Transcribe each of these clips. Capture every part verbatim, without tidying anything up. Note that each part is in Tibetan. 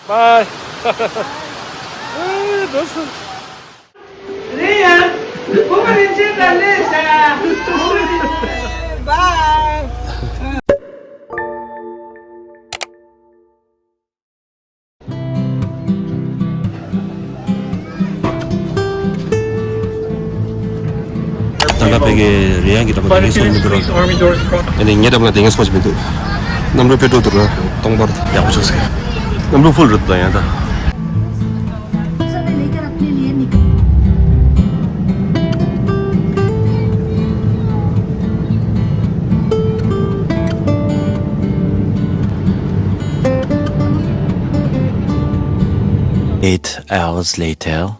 Bye. ཨེ། འགྲོ་སོང་། རེད་ཡ། བུ་མོ་རིན་ཆེན་དང་ལས་བྱ། Bye. ད་ལྟ་ཕ་གིའི་རི་ཡང་གི་འགྲམ་ལ་སྡོད་མཁན་སུ་ཡང་མི་འདུག་ར། ཨ་ནི་ངའི་འགྲམ་ལ་སྡོད་མཁན་སུ་ཡང་མི་འདུག་གནམ་གྲུ་དཔེ་སྤྲོ་འདུག་ར། སྟོང་པར་ཡག་པོ་བྱུང་སོང་། གནམ་གྲུ་ཧྥུལ་རེད་ད་ཡང་ད། Eight hours later.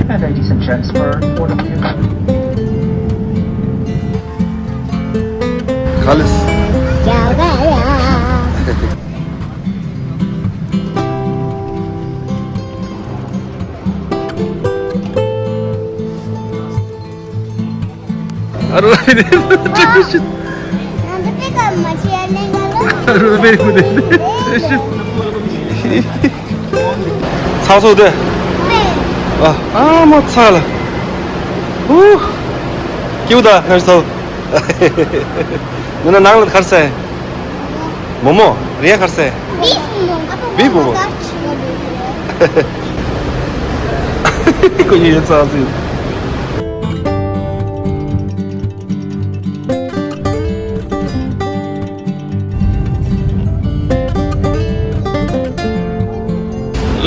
And ladies and gents, for order. Kalis. ཨ་རུ་བའི་ནས་ཅི་ཞིག་ཨ་རུ་བའི་ཁུ་དེ་ཅི་ཞིག་ཚ་སོ་དེ། ཨ་ཨ་མ་ཚ་ལ། ཧུ། ཀིའུ་ད་ཧར་སོ། ནུ་ན་ནང་ལ་ཁར་སེ། མོ་མོ། རེ་ཁར་སེ། བི་བུ་མོ། བི་བུ་མོ། ཁོ་ཡི་ཡོད་ཚང་སི།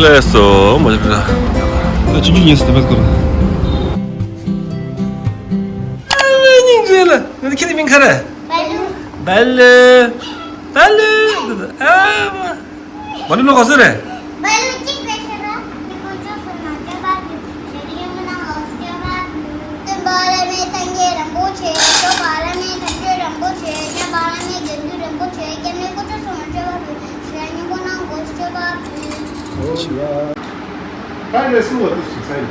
ལས་སོ་མ་ཞིག་ལ། ད་ཆུང་ཆུང་ཉིས་སུ་ད་མེད་ཁོ་ལ། སྙིང་རྗེ་ལ། ཁྱེད་ཀྱི་མིང་ག་རེ། བལ་ལུ། བལ་ལུ། བལ་ལུ། ཨ་མ། བལ་ལུ་ལོ་ག་ཚོད་རེད། བལ་ལུ་གཅིག་རེད་ཤག་ར། ཁོ་ཅོ་སོང་ན་སྐྱོ་བ་འདུག་ཞེས་ཡོང་ན་ལོ་སྐྱོ་བ་འདུག་སྟོན་པ་བླ་མེད་སངས་རྒྱས་རིན་པོ་ཆེ། སྐྱོབ་པ་བླ་མེད་དམ་ཆོས་རིན་པོ་ཆེ། སྐྱབས་པ་བླ་མེད་དགེ་འདུན་རིན་པོ་ཆེ། སྐྱབས་གནས་ཁོ་ཅོ་སོང་ན་སྐྱོ་བ་འདུག་ཞེས་སྙིང་པོ་ནང་སྒོ་སྐྱོ་བ་འདུག་ད་རེས་སུ་བ་དུ་ཞིག་ས་ཡིན།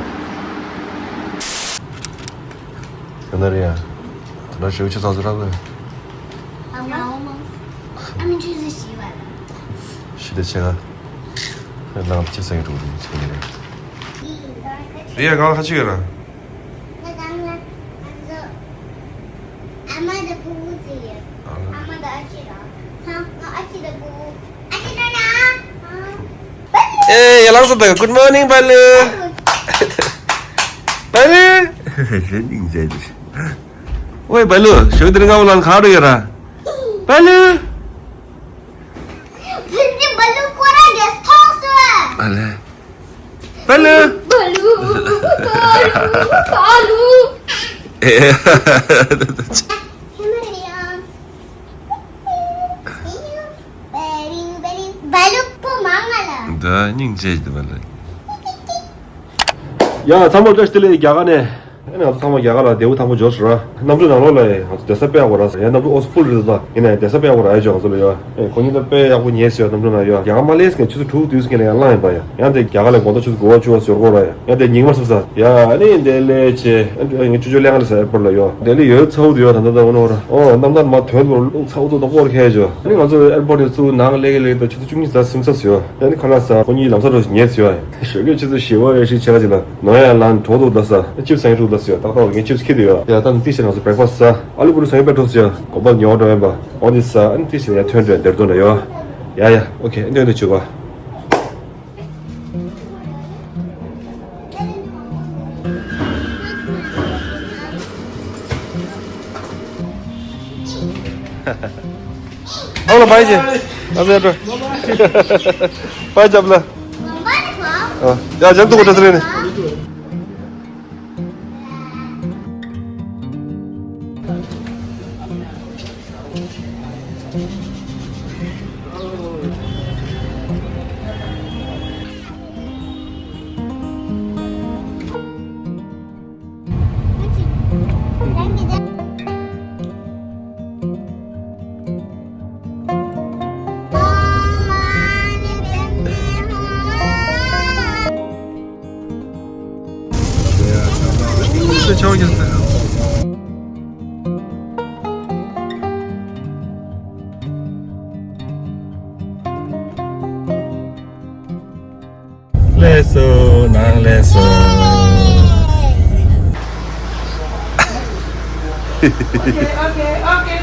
ག་ན་རེད་ཡ། ད་ལྟ་ཞེའུ་ཆུ་ཚང་ཚོ་རག་གི། ཨ་མ་ཨོ་མ། ཨ་མི་ཆུ་ཚོད་བཞི་བ་ལ། ཤི་དེ་ཆེ་ག་ལང་ཆེ་སེང་གྲུ་དེ་ཆེ་གི་རེད། རེད་ཡ། གང་ཁ་ཆེ་གི་ར། ཨ་མ་དང་ཕྲུ་གུ་ཚོ་ཡོད། ཨ་མ་དང་ཨ་ཅེ་ར། ཨ་ཅེ་དང་ཕྲུ་གུ། ཨ་ཅེ་ན་ན། ཨེ་ཡ་ལང་སོ་ད། Good morning བལ་ལུ། བལ་ལུ། ཞེ་སྙིང་རྗེ་འདུག་ཝེ་བལ་ལུ། ཞོགས་དེར་ང་བ་ལང་ག་རུ་ཡོད་ར། བལ་ལུ། བལ་ལུ་ཁོ་རང་གིས་ཐོག་སོ། ཨ་ལེ། བལ་ལུ། བལ་ལུ། བལ་ལུ། བལ་ལུ། ཨེ། བལ་ལུ་བུ་མང་ང་ལ། ད་སྙིང་རྗེ་འདུག་བལ་ལུ། ཡ་ཚང་མ་བཀྲ་ཤིས་བདེ་ལེགས། རྒྱ་གར་ནས། ཨ་ནི་ང་ཚོ་ཚང་མ་རྒྱ་གར་ལ་བདེ་པོ་ཐང་པོ་འབྱོར་སོང་ར། གནམ་གྲུ་ནང་ལོགས་ལ་ཡ་ང་ཚོ་བསྡད་ས་དཔེ་ཡག་པོ་རག་སོང་། ཡ་གནམ་གྲུ་ཨོ་སི་ཕུལ་རེད་ད། ཡིན་ནའི་བསྡད་ས་དཔེ་ཡག་པོ་རག་སོང་ལ་ཡ། ཨེ་ཁོ་གཉིས་ད་དཔེ་ཡག་པོ་ཉལ་སོང་ཡ། གནམ་གྲུ་ནང་ཡ་རྒྱ་གར་མ་སླེབས་སྔོན་ཆུ་ཚོད་དྲུག་དུས་སུ་ཁྱེད་ལ་ཡ་ལངས་ཡིན་པ་ཡ། ཡང་དེ་རྒྱ་གར་ལ་དགོང་དག་ཆུ་ཚོད་དགུ་པ་བཅུ་པ་ཟོར་གོ་ར་ཡ། ཡང་དེ་ཉིན་མ་སུབ་ས་ཡ། ཨ་ནི་འདི་ལས་ཆེ་ཨ་ནི་ངའི་ཅོ་ཅོ་ལས་ང་ལ་ས་ཨེར་པོར་ལ་ཡོ། འདི་ལས་ཡོད་ཚ་བོ་དུ་ཡོ། ད་ད་ད་འོ་ནོ་ར་ཨོ་གནམ་ཐང་མ་དོན་དུ་རླུང་ཚ་བོ་ཚོ་ད་སྐོར་ཁེལ་ཅོ། ཨ་ནི་ང་ཚོ་ཨེར་པོར་དེ་ཚུར་ནང་སླེབས་ཀྱི་སླེབས་ཀྱི་ད་ཆུ་ཚོད་བཅུ་གཉིས་ཙམ་སིམ་ས་སུ་ཡོ། ཨ་ནི་ཁ་ལག་ཟ། ཁོ་གཉིས་ལམ་སང་འགྲོ་ཉལ་སུ་ཡོ། ཞོགས་ཀས་ཆུ་ཚོད་བཞི་པ་རེ་ཞིག་ཆེ་ག་ཅིག་ལ་ནོ་ཡ་ལན་གྲོགས་འདུག་ལ་ས་ཅིབ་སེང་འགྲོ་ལ་སུ་ཡོ། ཏག་ཏག་ངས་ཆིབ་སི་ཁྱེར་དུ་ཡོ། ཡ་ད་ནི་ཏི་ཤ་ང་ཚོ་བྲེག་ཕ་སི་ཟ། ཨ་ལུ་བུ་རུ་སང་ཡོ་པེ་འགྲོ་སུ་ཡོ། གོམ་པ་ཉོ་འགྲོ་ཡོན་པ་ཨོ་ནི་ཟ། ཨ་ནི་ཏི་ཤ་ཡ་ཐོན་འགྲོ་འདིར་འགྲོ་འདྲ་ཡོ། ཡ་ཡ་ཨོ་ཁེ། ཨ་ནི་ཐོན་འདི་བྱུག་པ། ཨོ་ལ་བའི་ཇེ། ཨ་ཟེར་འགྲོ། བའི་ཇབ་ལ། ཨ་ཡ་ཇབ་ཏུ་གོ་ཏྲ་ཟེར་ནི། ལགས་སོ། ནང་ལ་སླེབས་སོང་། Okay, okay, okay.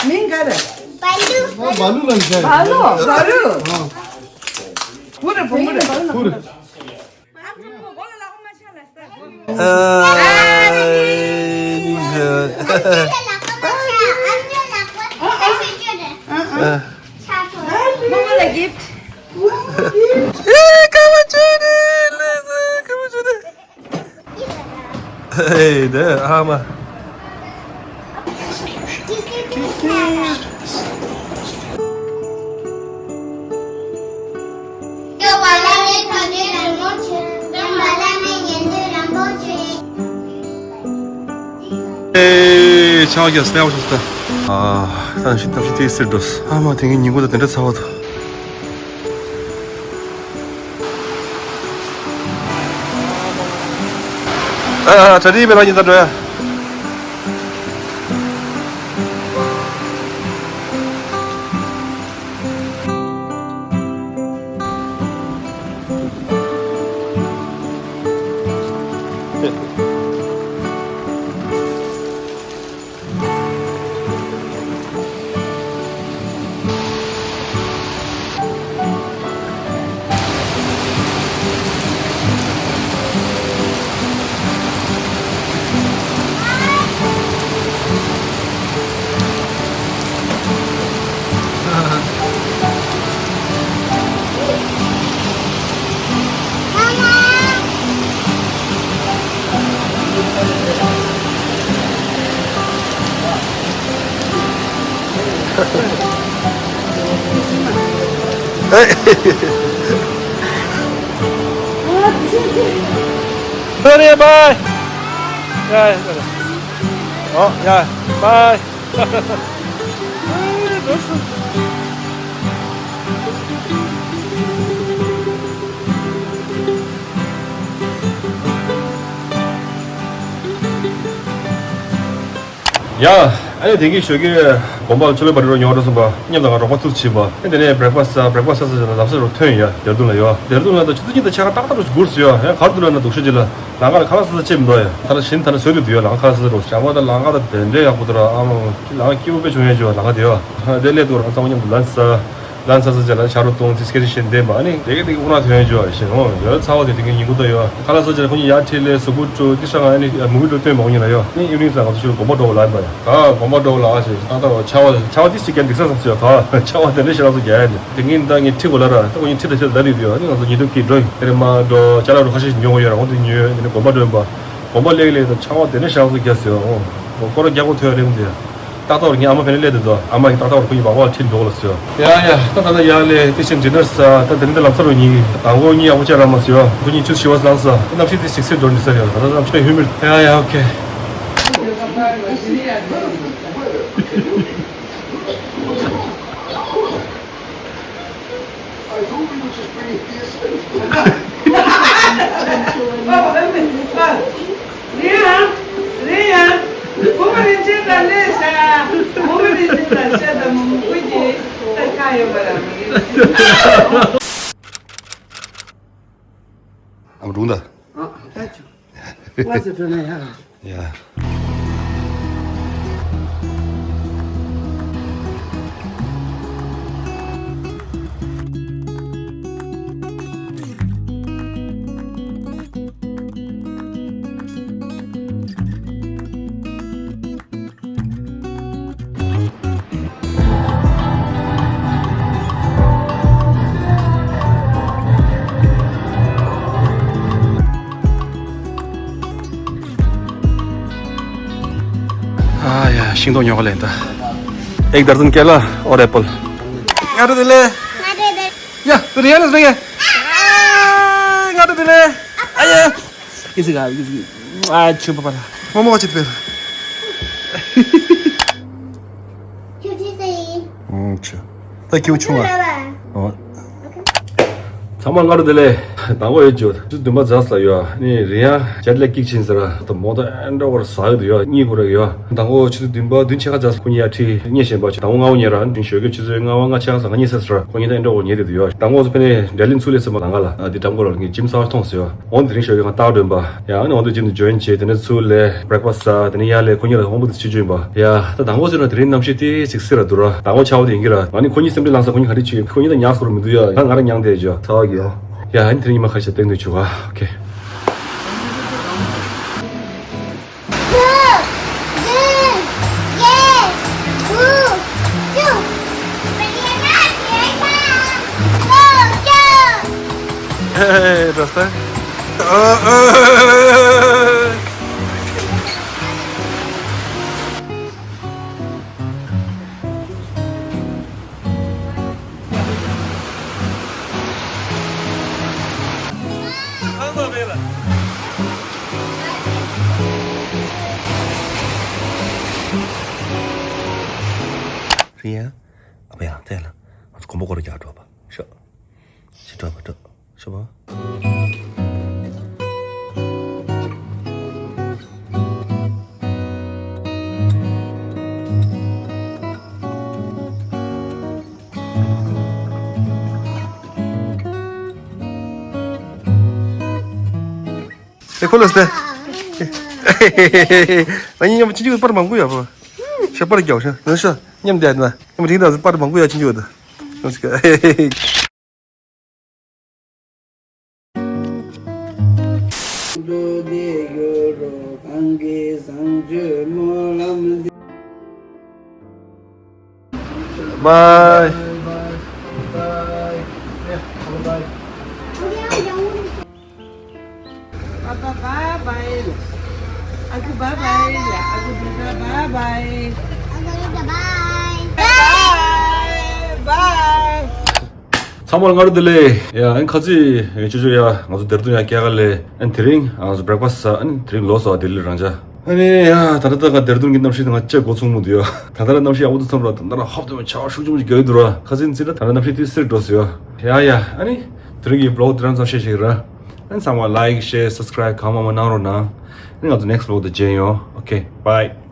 མིང་ག་རེ། བ་ལུ། བ་ལུ་ལ་ཟེར། བ་ལུ། བ་ལུ། བུ་རེད། བུ་མོ་རེད། བུ་རེད། ཨ། ཨ། ཨ། ཨ། ཨ། མོ་མོ་ལ་གིཕྚ། ཨེ། ཀ་མ་ཅོ་ནི། ལགས་སོ། ཀ་མ་ཅོ་ནི། ཨེ། དེ་ཨ་མ། ཨེ། ཆང་གི་སྨན་བ་ཞིག་ལྟ། ཨ། ད་ནི་ཞིག་ཐབས་ཤིག་དེ་སེར་འགྲོ། ཨ་མ། དེ་ངའི་ཉིན་གུང་ད་དེ་འདྲ་ཚ་བ་འདུག། ཨ། གྲ་སྒྲིག་མེད་ལ་ཉིན་ད་འགྲོ་ཡ། Sorry, bye. Yeah, yeah. Oh, yeah. Bye. ཡ། ཨ་ནི་དེང་གི་ཞོགས་ཀས་དགོན་པ་ལ་ཆོ་ལོ་བ་རི་རོ་ཉོ་རོ་སོང་པ། མཉམ་དུ་ང་རོགས་པ་ཚུར་ཕྱིན་པ། ཨ་ནི་དེ་ནས་བྷེ་རེག་ཕ་སི་ཊི་ཟ། བྷེ་རེག་ཕ་སི་ཊི་ཟ་ཟེར་ན་ལམ་སེང་རུ་ཐོན་ཡ། ཌེ་ར་ཌུན་ལ་ཡོད། ཌེ་ར་ཌུན་ལ་ད་ཆུ་ཚོད་གཉིས་དང་ཕྱེད་ཀ་ཏག་ཏག་རུ་སྒུག་སོང་ཡ། ཡང་ག་རུ་འགྲོ་ན་འདུག་ཤོད་ཅིག་ལ། ལམ་ཁ་ལ་ཁ་ལག་ཟ་ས་ཅིག་མི་འདུག་ཡ། ད་ལྟ་ཞིན་ད་ནི་བཟོས་འདུག་ཡ། ལམ་ཁ་ཁ་ལག་ཟ་ས་རུ་ཞག་པ་ད་ལམ་ཁ་ད་དེ་འདྲའི་ཡག་པོ་འདུག་ར། ཨ་མ། ལམ་ཁ་སྐྱིད་པོ་དཔེ་བྱུང་ཡ་ཅིག་ཡོད། ལམ་ཁ་དེ་ཡོད། དེ་སླེབས་འདུག་ར། ཚང་མ་མཉམ་དུ་ལན་ཟ། ལན་ཟ་ཟ་བྱས་ལ་ཆ་རོ་བཏུང་ཚིག་སྐད་ཆ་བཤད་བསྡད་པ། ཨ་ནི་དེ་ག་དེ་ག་དབུ་རང་ཐོན་ཡོད་ཅོག་ཤིང་འོང་ཡོད། ཚ་བ་དེ་དེ་ག་ཉིན་གུང་དུ་ཡོད། ཁ་ལག་ཟ་བྱས་ལ་ཁོ་གཉིས་ཡར་ཁྲིད་ལས་གཟུགས་པོ་བཀྲུ། དེ་ཤ་ང་ཨ་ནི་མུ་གུ་བཀྲུ་སྟོན་མང་ཉིན་ལ་ཡོད། ཨ་ནི་ཨིབ་ནིང་ལ་ང་ཚོ་ཕྱིར་དགོན་པ་འགྲོ་ལ་ཡིན་པ་ཡ། ད་དགོན་པ་འགྲོ་ལ་ཨ་ཞེས་ཏག་ཏག་ཆ་བ་ཆ་བ་དེ་ཞིག་ཀྱང་འགྲིག་ས་བསམ་སོང་ཡ། ད་ཆ་བ་དེ་འདྲ་ཞིག་རང་ཚོ་རྒྱག་ཡ་ནི་དེ་གིན་ད་ངས་ཁྲིད་དགོས་ལ་ར། ད་ཁོ་གཉིས་ཁྲིད་ད་ཁྲིད་ད་རེད་ཡོད། ཨ་ནི་ང་ཚོ་ཉིན་དུ་ཁྱིས་འགྲོ་ཡིན། དེ་རེད་མ་འགྲོ་ཅ་ལག་རུ་ཁ་ཤས་ཤིག་ཉོ་དགོས་ཡོད་ར། ཁོང་དེ་ཉོས་དེ་ནི་དགོན་པ་འགྲོ་ཡིན་པ། དགོན་པ་སླེབས་ཀྱི་སླེབས་ད་ཆ་བ་དེ་འདྲ་ཞིག་རང་ཚོ་རྒྱག་སོང་ཡ། འོ་སྐོར་ར་རྒྱག་དགོས་ཐོན་རེད་མོ་དེ། ཏག་ཏག་ངའི་ཨ་མ་ཕ་ནས་སླེབས་དུས་ཨ་མ་ཡིས་ཏག་ཏག་ཁོ་གཉིས་པགས་པ་ཁྲིད་འགྲོ་ལ་ཟེར། ཡ་ཡ། ད་ད་ལྟ་ཡར་སླེབས་དེ་བཞིན་ཌི་ནར་ཟ། ད་དེ་རིང་ད་ལམ་སང་རུ་གཉིས་དང་པོ་གཉིད་ཡག་པོ་ཅིག་རག་མ་སོང་ཡ། ཁོ་གཉིས་ཆུ་ཚོད་བཞི་པ་ལངས་ས། ད་གནམ་གཤིས་དེ་ཞིག་སེར་འགྲོ་འདི་ས་ཡ། ད་ད་གནམ་གཤིས་ཧུ་མིཌ། ཡ་ཡ། ཨོ་ཁེ། རེད་ཡ། རེད་ཡ། བུ་མོ་རིན་ཆེན་དང་ལས་བྱ། བུ་མོ་རིན་ཆེན་དང་བཤད་དང་མོ་མོ་ཀུན་གྱིས་ད་ཁ་ཡོད་པ་རང་མ་རེད། ཨ་མ་སྒྲུང་ད། ཨ་ད་ཆུ། ང་ཚོ་འགྲོ་ན་ཡག་རེད། ཡ། ཨ་ཡ། ཤིང་ཏོག་ཉོ་ག་ལེན་ད། एक दर्जन केला और एप्पल। ང་ཚོ་དེ་ལས། ང་ཚོ་དེ། ཡ། དེ་རེད་ཡ། ང་ཚོ་དེ་ལས། ཨ་ཡ། ཁྱི་ཟིག་ག་ཁྱི་ཟིག་ཨ་ཆུ་པ་པ་ལ། མོ་མོ་ཅི་དཔེར། ཁྱོད་ཅི་ཟེར་ཡིན། ཨང་ཆུ། ད་ཁྱེའུ་ཆུང་བ། ཨོ། ཚང་མ་སྔ་དྲོ་བདེ་ལེགས། དང་པོ་ཡོད་ཅོ། ཆུ་ཚོད་བདུན་པ་རྫ་ས་ཡོད། ནི་རི་ཡ་ཇེཊ་ལེག་ཀིག་ཕྱིན་ཟེར། ད་མོ་ད་ཨེ་འདྲ་བར་ཟ་གི་འདུག་ཡོད། གཉིད་ཁུག་རེ་ཡོད། དང་པོ་ཆུ་ཚོད་བདུན་པ་བདུན་ཕྱེད་ཀ་རྫ་ས་ཁོ་གཉིས་ཡ་ཁྲིད་གཉིད་ཞན་པ་ཆུ། དང་པོ་སྔ་བོ་ཉལ་ར་དྲིན་ཞོད་གི་ཆུ་ཚོད་ལྔ་པ་ལྔ་ཕྱེད་ཀ་ཟ་གཉིད་སད་ཟེར། ཁོ་གཉིས་ད་ཨེ་འདྲ་བར་ཉལ་བསྡད་འདུག་ཡོད། དང་པོ་ཚོ་ཕན་ནི་འབྲས་ལིན་ཚུགས་ལས་ཚེ་མ་ལང་ག་ལ་འདི་འགྲམ་སྐོར་ལ་ངས་ཇིམ་གསར་པ་མཐོང་སོང་ཡོད། འོན་ཏེ་རིང་ཞོགས་ཀྱི་ང་རྟགས་སྒྲོན་པ། ཡ་ཨ་ནི་འོན་ཏེ་ཇིམ་དུ་ཇོ་ཡིན་བྱས། དེ་ནས་ཚུར་ལས་བྷེ་རེག་ཕ་སི་ཟ། དེ་ནས་ཡར་ལས་ཁོ་གཉིས་ལ་དབང་པོ་དེ་ཆུ་ཆུ་ཡིན་པ། ཡ་ད་དང་པོ་ཟེར་ན་དེ་རིང་གནམ་གཤིས་དེ་ཅིག་བསིལ་ར་འདུག་ར། དང་པོ་ཆར་པ་དེ་ཡིན་གྱི་ར། ང་ནི་ཁོ་གཉིས་སེམས་ཁྲལ་ལངས་ས། ཁོ་གཉིས་ག་རེ་བྱེད། ཁོ་གཉིས་ད་ཉལ་ཁུག་ར་མི་འདུག་ཡ། ང་ང་རང་མྱངས་བསྡད་ཡོད་ཚ་བ་གི་ཡ། ཡ་ཨ་ནི་དེ་རིང་ཉི་མ་ཁ་ཤས་སྟེང་དུ་བྱུག་ག་ཨོ་ཁེ། རེད་ཡ། ཨ་ཕ་ཡ། དེ་ལ་ང་ཚོ་གོམ་པ་སྐོར་རྒྱག་འགྲོ་བ། ཤོག་ཅི་འགྲོ་བ་འགྲོ། ཤོག་པ། ཨེ་ཁོ་ལ་སྟེ། ང་གཉིས་མཉམ་དུ་ཕྱིན་ཅི་པར་མང་པོ་ཡོད་པ། ཤ་པར་རྒྱག་ཤ་ནང་ཤ་མཉམ་བསྡད་ན་མཉམ་དུ་ཕྱིན་ད་པར་མང་པོ་ཡོད་ཕྱིན་ཅི་ཡོད་ད། Bye. Bye bye bye bye. Aku bye bye. Aku juga bye bye. Bye bye. Bye. ཚང་མ་ལ་སྔ་དྲོ་བདེ་ལེགས། ཡ་ཨན་ཁ་ཚི་ཡ་ཅོ་ཅོ་ཡ། ང་ཚོ་དེར་དུ་ཡ་སྐྱེལ་ག་ལེ། ཨན་དེ་རིང་ང་ཚོ་བྷེ་རེག་ཕ་སི་ཟ། ཨན་དེ་རིང་ལོ་སོ་བདེ་ལེགས་རང་ཅག་ཨ་ནི་ཡ་ད་ལྟ་ད་ག་དེར་དུ་གི་གནམ་གཤིས་ང་ཅག་འགོ་ཚུགས་མུ་འདུག་ཡ། ད་ལྟ་གནམ་གཤིས་ཡག་པོ་འདུག་བསམ་ར། ད་ལྟ་ཧོབ་དེ་མ་ཆར་པ་ཤུགས་ཆེན་པོ་ཞིག་རྒྱག་གི་འདུག་ར། ཁ་ཚི་ཚི་ད་ད་ལྟ་གནམ་གཤིས་དེ་སེར་འགྲོ་སོང་ཡ། ཡ་ཡ་ཨ་ནི་དེ་རིང་གི་བི་ལོག་དེ་རང་ཙམ་བཤད་ཤིག་ར། ཨན་ཚང་མ་ལའིཀ་ཤེར་སབ་སི་ཀ་རའིབ་གང་མང་མང་གནང་རོགས་གནང་། ཨན་ང་ཚོ་ནེག་སི་ཊི་བི་ལོག་དེ་མཇལ་ཡོང་། ཨོ་ཁེ་བྷའི།